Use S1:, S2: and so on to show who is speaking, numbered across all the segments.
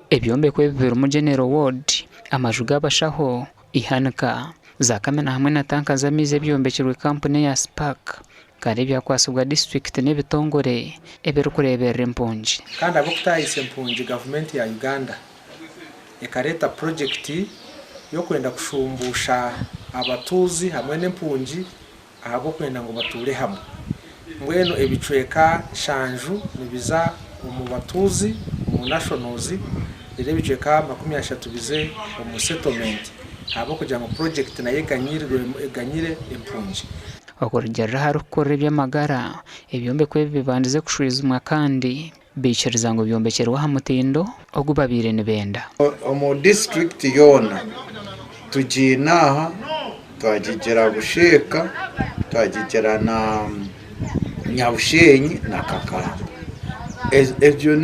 S1: Ebyombeko ebi birimu General Ward, amaju g'abashaho, eihanika, za kamina hamwe na tanka z'amaizi ebyombekirwe kampuni eya Spark kandi ebyakwatsibwa disiturikiti n'ebitongore ebirikureeberera empungi.
S2: Kandi ahabw'okutaahisa empungi gavumenti ya Uganda ekareeta purogyekiti y'okwenda kushumbuusha abatuuzi hamwe n'empungi ahabw'okwenda ngu batuure hamwe. Mbwenu ebicweka nshanju nibiza omu batuuzi, omu nationals, reero ebicweka 30 bize omu settlement ahabw'okugira ngu purojekiti nayo eganyire empungi.
S1: Okurugiirira aharikukurira eby'amagara, ebyombeko ebi bibandize kushwijumwa kandi baikiriza ngu byombekyerwe aha mutindo ogu babaire nibenda.
S3: Omu disiturikiti yoona tugiine aha, twagigira Busheeka, twagigira na Nyabushenyi na Kakamba. Ebyo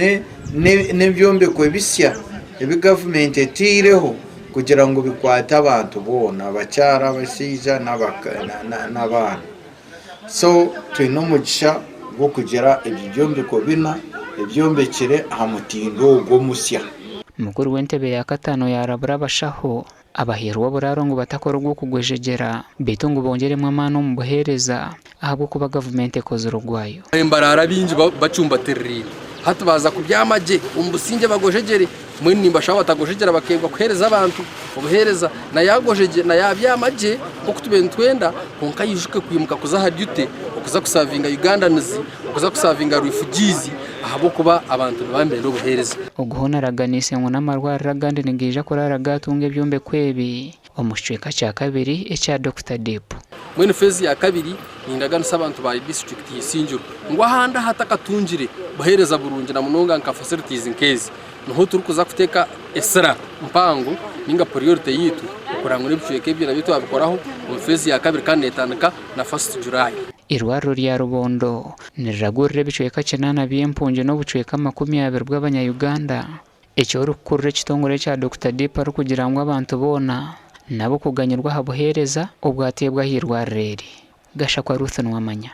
S3: n'ebyombeko bisya ebi gavumenti etaireho kugira ngu bikwate abantu boona abakyara, abashaija n'abaana. So twine omugisha gw'okugira ebi byombeko bina ebyombekire aha mutindo ogu omusya.
S1: Mukuru w'entebe ya kataano yaarabura abashaho abahairwe oburaaro ngu batakora ogw'okugwejegyera beitu ngu bongyeremu amaani omu buheereza ahabw'okuba gavumenti ekozire ogwayo.
S4: Embaraara baingi bacumbatiriraine hati baaza kubyama gye omu busingye bagojegyere. Mbwenu nimbashaba batagojegyera bakeebwa kuheereza abantu obuheereza. Na yaagojegye na yaabyama gye nk'oku tubaire nitwenda kwonka aijuke kwimuka kuza aha duty okuza kusavinga Ugandans, okuza kusavinga refugees ahabw'okuba abantu nibaba nibenda obuheereza.
S1: Ogu hoona araganiise ngu n'amarwariro agandi nigaija kuraara gaatunga ebyombeko ebi omu kicweka kyakabiri ekya Dokita Deep.
S4: Mbwenu feezi ya kabiri nindaganisa abantu ba disiturikiti ya Isingiro ngu ahandi ahatakatungire buheereza burungi na munonga nka facilities nk'ezi niho turikuza kuteeka esira mpango ninga priority yaitu okureba ngu n'ebicweka ebyo nabyo twabikoraho omu feezi ya kabiri kandi netandika na first July.
S1: Eirwariro rya Rubondo niriragurira ebicweka kinaana by'empungi n'obucweka 20 bw'abanya Uganda. Eki orikukurira ekitongore ekya Dokita Deep arikugira ngu abantu boona n'ab'okuganyirwa aha buheereza obwateebwa aha irwariro eri. Gashakwa Ruth Nuwamanya.